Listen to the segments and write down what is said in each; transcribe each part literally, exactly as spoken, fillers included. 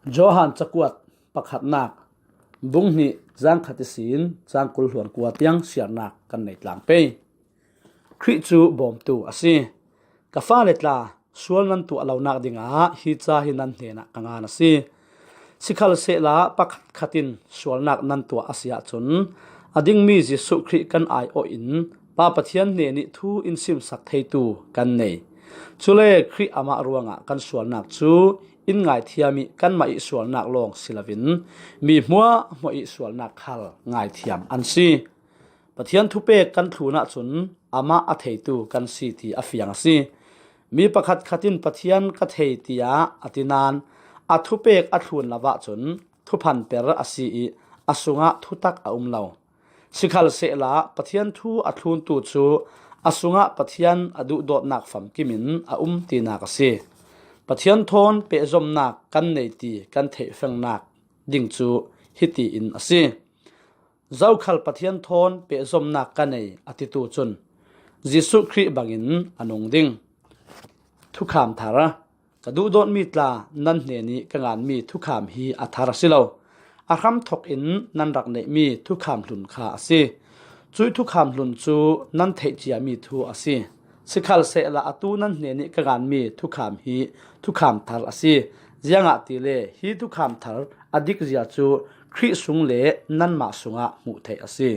Johan cakuat pakhatnak, bung hnih, zang khat ihsin zang kul hluan kua tiang siarnak kan nei tlang pei. Khrih cu bawmtu a si. Ka fale tla, sual nan tuah lonak dingah hi ca hi nan hnenah ka ngan a si. Sikhalsehla pakhatkhat in sualnak nan tuah a si ahcun, a dingmi Jesuh Khrih kan aiawh in Pa Pathian hnenih thu in simsak theitu kan nei. Cule Khrih amah ruangah kan sualnak cu in ngaithiam ih kanmah ih sualnak lawng si loin mi hmuahhmuah ih sualnak khal ngaithiam an si. Pathian thupek kan thlun ahcun amah a theitu kan si ti a fiang a si. Mi pakhatkhat in Pathian ka thei tiah a ti nain a thupek a thlun lo ahcun thuphanper a si ih a sungah thutak a um lo. Sikhalsehla Pathian thu a thluntu cu a sungah Pathian a duhdawtnak famkim in a um tinak a si. Pathian thawn pehzomnak kan nei ti kan theihfengnak ding cu hiti in a si. Zokhal Pathian thawn pehzomnak ka nei a titu cun Jesuh Khrih bangin a nung ding. Thukham thar. Ka duhdawtmi tla, nan hnenih ka nganmi thukham hi a thar a si lo. A hramthawk in nan rak neihmi thukham hlun kha a si. Cuih thukham hlun cu nan theih ciami thu a si. Sikhalsehla atu nan hnenih ka nganmi thukham hi thukham thar a si. Ziangahtile hi thukham thar a dikzia cu Khrih sung le nanmah sungah hmuh theih a si.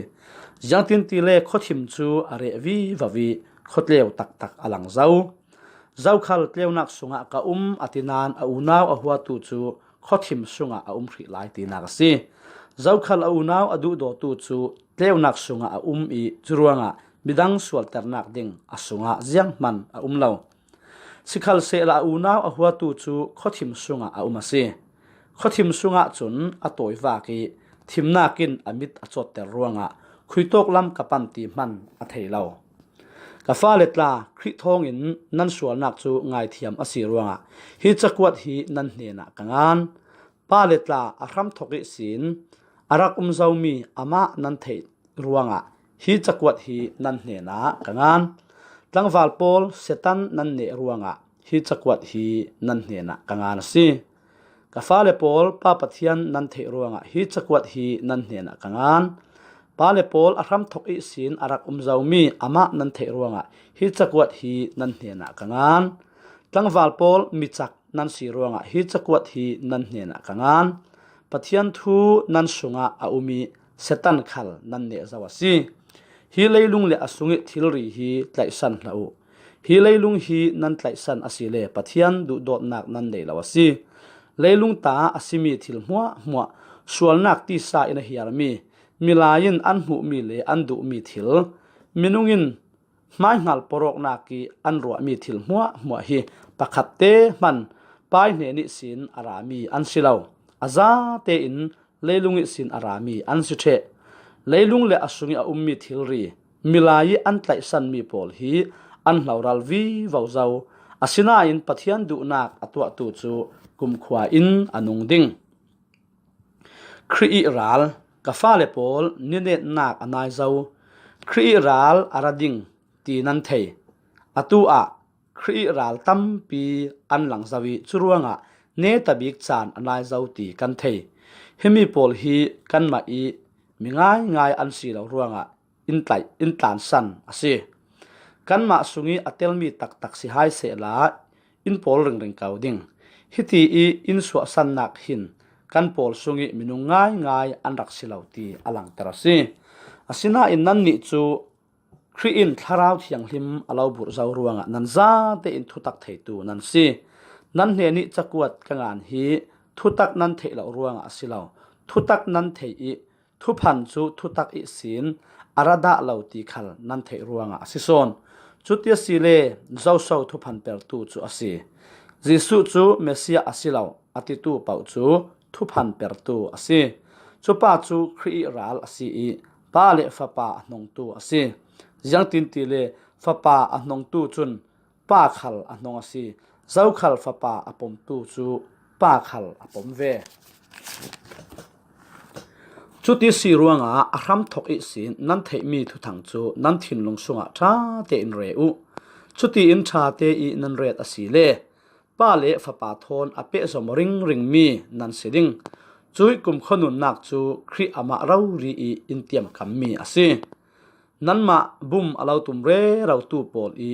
Ziangtintile khuathim cu a reh vivo ih khuatleu taktak a lang zo. Zokhal tleunak sungah ka um a ti nain a unau a huatu cu khuathim sungah a um hrih lai tinak a si. Zokhal a unau a duhdawtu cu tleunak sungah a um ih curuangah midang sualternak ding a sungah zianghman a um lo. Sikhalsehla a unau a huatu cu khuathim sungah a um a si. Khuathim sungah cun a tawivak ih thimnak in a mit a cawtter ruangah khuitawk lam ka pan ti hman a thei lo. Ka fale tla, Khrih thawngin nan sualnak cu ngaithiam a si ruangah hi cakuat hi nan hnenah ka ngan. Pa le tla a hramthawk ihsin a rak um zomi amah nan theih ruangah hi cakuat hi nan hnenah ka ngan. Tlangval pawl Satan nan neh ruangah hi cakuat hi nan hnenah ka ngan a si. Ka fale pawl Pa Pathian nan theih ruangah hi cakuat hi nan hnenah ka ngan. Pa le pawl a hramthawk ihsin a rak um zomi amah nan theih ruangah hi cakuat hi nan hnenah ka ngan. Tlangval pawl micak nan si ruangah hi cakuat hi nan hnenah ka ngan. Pathian thu nan sungah a um ih Satan khal nan neh zo a si. Hi leilung le a sungih thilri hi tlaihsan hlah uh. Hi leilung hi nan tlaihsan asile Pathian duhdawtnak nan nei lo a si. Leilung ta a simi thil hmuahhmuah, sualnak tisa in a hiarmi, milai in an hmuhmi le an duhmi thil, minung in hmaihngal porawknak ih an ruahmi thil hmuahhmuah hi pakhat te hman Pa hnen ihsin a rami an si lo. A zate in leilung ihsin a rami an si ṭheh. Leilung le a sungih a ummi thilri, milai ih an tlaihsanmi pawl hi an hloral vivo zo. Asinain Pathian duhnak a tuahtu cu kumkhua in a nung ding. Khrih ih ral, ka fale pawl, ninetnak a nai zo. Khrih ih ral a ra ding ti nan thei. Atu ah Khrih ih ral tampi an lang zo ih curuangah netabik caan a nai zo ti kan thei. Himi pawl hi kanmah ih mi ngaingai an si lo ruangah in tlaih, in tlansan a si. Kanmah sungih a telmi taktak si hai sehla in pawl ringring ko ding. Hiti ih in suahsannak hin kan pawl sungih minung ngaingai an rak si lo ti a langter a si. Asinain nannih cu Khrih in Thlarau Thianghlim a lo burh zo ruangah nan zate in thutak theitu nan si. Nan hnenih cakuat ka ngan hi thutak nan theih loh ruangah a si lo. Thutak nan theih ih thuphan cu thutak ihsin a ra dah lo ti khal nan theih ruangah a si sawn. Cuti asile zoso thuphan pertu cu a si? Jesuh cu Messiah a si lo a titu paoh cu thuphan pertu a si. Cupa cu Khrih ih ral a si ih Pa le Fapa a hnongtu a si. Ziangtintile Fapa a hnongtu cun Pa khal a hnong a si. Zokhal Fapa a pomtu cu Pa khal a pom ve. Cuti si ruangah a hramthawk ihsin nan theihmi thuthang cu nan thinlung sungah ṭha tein re uh. Cutiin ṭha te ih nan ret asile Pa le Fapa thawn a pehzom ringring mi nan si ding. Cuih kumkhua nunnak cu Khrih amah rori i in tiamkam mi a si. Nanmah bum a lo tum rerotu pawl i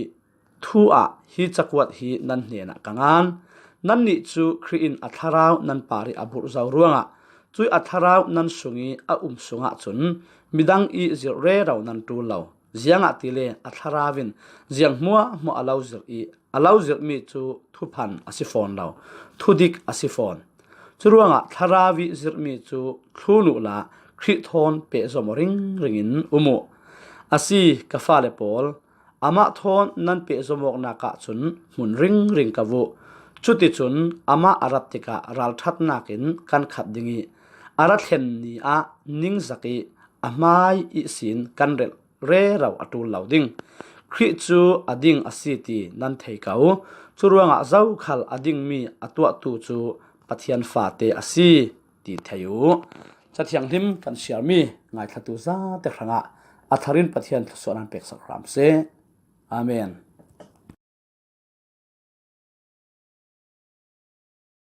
thu ah hi cakuat hi nan hnenah ka ngan. Nannih cu Khrih in a thlarau nan parih a burh zo ruangah cuih a thlarau nan sung i a um sungah cun midang i zirh rero nan ṭul lo. Ziangahtile a thlarau in ziang hmuahhmuah a lo zirh i a lo zirhmi cu thuphan a si fawn lo, thudik a si fawn. Curuangah thlarau i zirhmi cu thlun uhla Khrih thawn pehzom ringring in um uh. A si, ka fale pawl, amah thawn nan pehzom awknak ahcun hmun ringring ka vuh. Cuticun amah a rat tikah ralṭhatnak in kan khat ding i a ra thlen ni ah ningzak i a hmai ihsin kan relh rero a ṭul lo ding. Khrih cu a ding a si ti nan thei ko. Curuangah zokhal a dingmi a tuahtu cu Pathian fate a si ti thei uh. Cathianghlim kan siarmi ngaithlatu zate hrangah a tharin Pathian thluasuah nan peksak hram seh. Amen.